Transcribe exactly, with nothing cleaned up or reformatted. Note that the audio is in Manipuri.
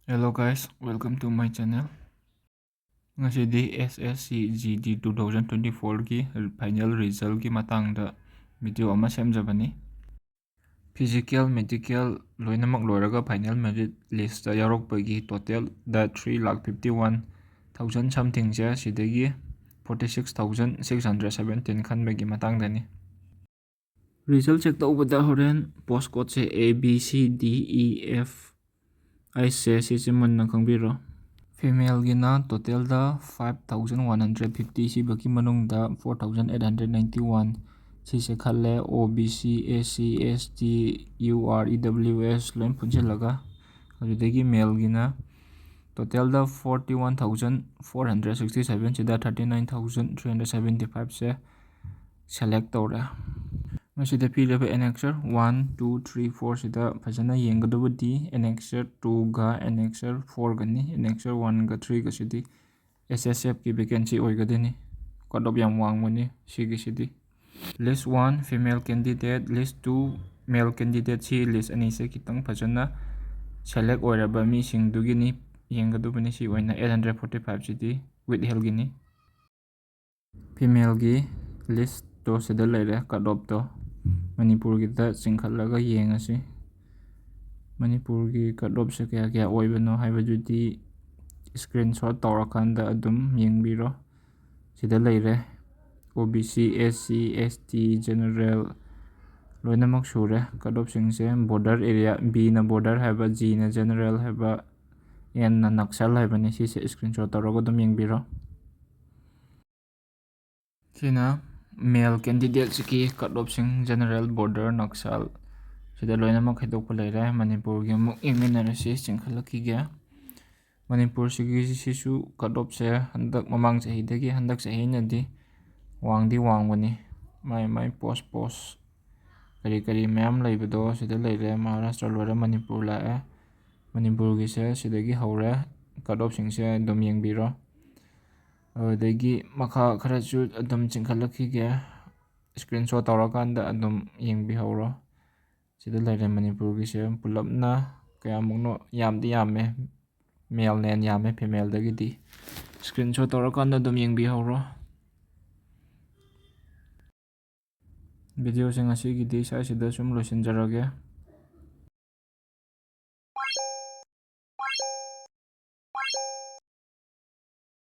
Hello guys, welcome to my channel. ꯉꯁꯤꯗꯤ S S C G D two thousand twenty fourꯒꯤ final resultꯀꯤ ꯃꯇꯥꯡꯗ video ꯑꯃ ꯁꯦꯝꯖꯕꯅꯤ꯫ Physical, medical ꯂꯣꯏꯅꯃꯛ ꯂꯣꯏꯔꯒ final merit listꯇ ꯌꯥꯎꯔꯛꯄꯒꯤ totalꯗ three lakh fifty one thousand somethingꯁꯦ ꯁꯤꯗꯒꯤ forty six thousand six hundred seventeen ꯈꯟꯕꯒꯤ ꯃꯇꯥꯡꯗꯅꯤ꯫ Result check ꯇꯧꯕꯗ ꯍꯣꯔꯦꯟ post codeꯁꯦ A B C D E F Hꯁꯦ ꯁꯤꯁꯦ ꯃꯨꯟꯅ ꯈꯪꯕꯤꯔꯣ꯫ Femaleꯒꯤꯅ totalꯗ five thousand one hundred fifty, ꯁꯤꯕꯒꯤ ꯃꯅꯨꯡꯗ four thousand eight hundred ninety one ꯁꯤꯁꯦ ꯈꯜꯂꯦ, O B C, S C, S T, U R, E W S ꯂꯣꯏ ꯄꯨꯟꯁꯤꯜꯂꯒ꯫ ꯑꯗꯨꯗꯒꯤ maleꯒꯤꯅ totalꯗ forty one thousand four hundred sixty seven, ꯁꯤꯗ thirty nine thousand three hundred seventy fiveꯁꯦ select ꯇꯧꯔꯦ꯫ ꯃꯁꯤꯗ ꯄꯤꯔꯤꯕ annexure one, two, three, four ꯁꯤꯗ ꯐꯖꯅ ꯌꯦꯡꯒꯗꯕꯗꯤ annexure twoꯒ annexure fourꯒꯅꯤ꯫ Annexure oneꯒ threeꯒꯁꯤꯗꯤ S S Fꯀꯤ vacancy ꯑꯣꯏꯒꯗꯣꯏꯅꯤ꯫ Cut off ꯌꯥꯝ ꯋꯥꯡꯕꯅꯤ ꯁꯤꯒꯤꯁꯤꯗꯤ꯫ List one female candidate, list two male candidate, ꯁꯤ list ꯑꯅꯤꯁꯦ ꯈꯤꯇꯪ ꯐꯖꯅ select ꯑꯣꯏꯔꯕ ꯃꯤꯁꯤꯡꯗꯨꯒꯤꯅꯤ ꯌꯦꯡꯒꯗꯕꯅꯤ꯫ ꯁꯤ ꯑꯣꯏꯅ eight hundred forty fiveꯁꯤꯗꯤ withheldꯒꯤꯅꯤ꯫ Femaleꯒꯤ listꯇꯣ ꯁꯤꯗ ꯂꯩꯔꯦ, cut offꯇꯣ꯫ ꯃꯅꯤꯄꯨꯔꯒꯤꯗ ꯆꯤꯡꯈꯠꯂꯒ ꯌꯦꯡꯉꯁꯤ꯫ ꯃꯅꯤꯄꯨꯔꯒꯤ cut offꯁꯦ ꯀꯌꯥ ꯀꯌꯥ ꯑꯣꯏꯕꯅꯣ ꯍꯥꯏꯕꯗꯨꯗꯤ screenshot ꯇꯧꯔꯀꯥꯟꯗ ꯑꯗꯨꯝ ꯌꯦꯡꯕꯤꯔꯣ꯫ ꯁꯤꯗ ꯂꯩꯔꯦ, O B C, S C, S T, general ꯂꯣꯏꯅꯃꯛ ꯁꯨꯔꯦ cut offꯁꯤꯡꯁꯦ꯫ Border area, Bꯅ border ꯍꯥꯏꯕ, Gꯅ general ꯍꯥꯏꯕ, Nꯅ Naxal ꯍꯥꯏꯕꯅꯤ꯫ ꯁꯤꯁꯦ screenshot ꯇꯧꯔꯒ ꯑꯗꯨꯝ ꯌꯦꯡꯕꯤꯔꯣ꯫ ꯁꯤꯅ male candidateꯁꯤꯒꯤ cut offꯁꯤꯡ, general, border, Naxal, ꯁꯤꯗ ꯂꯣꯏꯅꯃꯛ ꯈꯥꯏꯗꯣꯛꯄ ꯂꯩꯔꯦ꯫ ꯃꯅꯤꯄꯨꯔꯒꯤ ꯑꯃꯨꯛ ꯌꯦꯡꯃꯤꯟꯅꯔꯁꯤ, ꯆꯤꯡꯈꯠꯂꯛꯈꯤꯒꯦ꯫ ꯃꯅꯤꯄꯨꯔꯁꯤꯒꯤ, ꯁꯤꯁꯨ cut offꯁꯦ ꯍꯟꯗꯛ ꯃꯃꯥꯡ ꯆꯍꯤꯗꯒꯤ ꯍꯟꯗꯛ ꯆꯍꯤꯅꯗꯤ ꯋꯥꯡꯗꯤ ꯋꯥꯡꯕꯅꯤ꯫ ꯃꯥꯏ ꯃꯥꯏ post post ꯀꯔꯤ ꯀꯔꯤ ꯃꯌꯥꯝ ꯂꯩꯕꯗꯣ ꯁꯤꯗ ꯂꯩꯔꯦ꯫ ꯃꯍꯥꯔꯥꯁꯇ꯭ꯔ ꯂꯣꯏꯔꯦ, ꯃꯅꯤꯄꯨꯔ ꯂꯥꯛꯑꯦ꯫ ꯃꯅꯤꯄꯨꯔꯒꯤꯁꯦ ꯁꯤꯗꯒꯤ ꯍꯧꯔꯦ, cut offꯁꯤꯡꯁꯦ ꯑꯗꯨꯝ ꯌꯦꯡꯕꯤꯔꯣ꯫ ꯑꯗꯨꯗꯒꯤ ꯃꯈꯥ ꯈꯔꯁꯨ ꯑꯗꯨꯝ ꯆꯤꯡꯈꯠꯂꯛꯈꯤꯒꯦ, screenshot ꯇꯧꯔꯀꯥꯟꯗ ꯑꯗꯨꯝ ꯌꯦꯡꯕꯤꯍꯧꯔꯣ꯫ ꯁꯤꯗ ꯂꯩꯔꯦ ꯃꯅꯤꯄꯨꯔꯒꯤꯁꯦ ꯄꯨꯂꯞꯅ ꯀꯌꯥꯃꯨꯛꯅꯣ, ꯌꯥꯝꯗꯤ ꯌꯥꯝꯃꯦ꯫ Maleꯅ ꯍꯦꯟꯅ ꯌꯥꯝꯃꯦ femaleꯗꯒꯤꯗꯤ꯫ Screenshot ꯇꯧꯔꯀꯥꯟꯗ ꯑꯗꯨꯝ ꯌꯦꯡꯕꯤꯍꯧꯔꯣ꯫ Videoꯁꯦ ꯉꯁꯤꯒꯤꯗꯤ ꯁ꯭ꯋꯥꯏꯁꯤꯗ ꯁꯨꯝ ꯂꯣꯏꯁꯤꯟꯖꯔꯒꯦ꯫